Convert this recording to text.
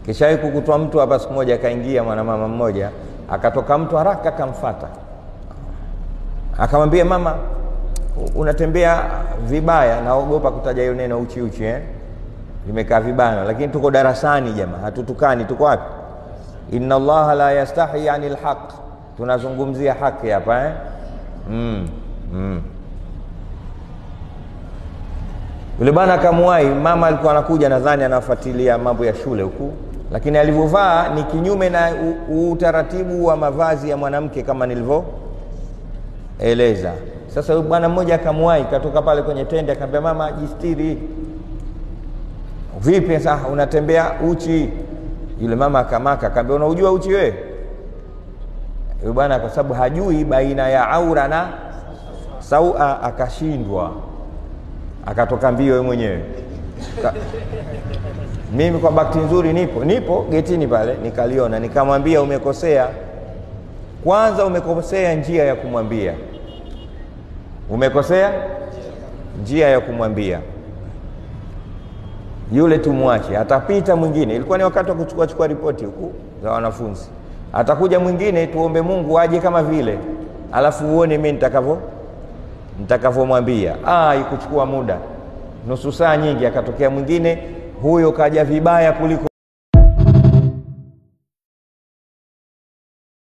Kisha kukutwa mtu hapa siku moja, akaingia mwanamama mmoja, akatoka mtu haraka akamfuata, akamwambia, mama, unatembea vibaya. Naogopa kutaja hiyo neno uchi uchi, limekaa vibaya, lakini tuko darasani jamaa, hatutukani. Tuko wapi? Inna Allaha la yastahi anil haq, tunazungumzia haki hapa Yule bwana akamwahi, mama alikuwa anakuja, nadhani anafuatilia mambo ya shule huku, lakini alivyovaa ni kinyume na utaratibu wa mavazi ya mwanamke kama nilivyoeleza. Sasa yule bwana mmoja akamwahi, katoka pale kwenye tende, akamwambia mama, jistiri. Vipi sasa unatembea uchi? Yule mama akamaka, akamwambia, unaujua uchi wewe? Yule bwana kwa sababu hajui baina ya aura na saua, akashindwa, akatoka mbio yeye mwenyewe. Mimi kwa bahati nzuri nipo getini pale, nikaliona, nikamwambia umekosea. Kwanza umekosea njia ya kumwambia, umekosea njia ya kumwambia. Yule tumwache, atapita mwingine. Ilikuwa ni wakati wa kuchukua ripoti huku za wanafunzi. Atakuja mwingine, tuombe Mungu aje kama vile, alafu uone mimi nitakavyomwambia. Ikuchukua muda nusu saa nyingi, akatokea mwingine, huyo kaja vibaya kuliko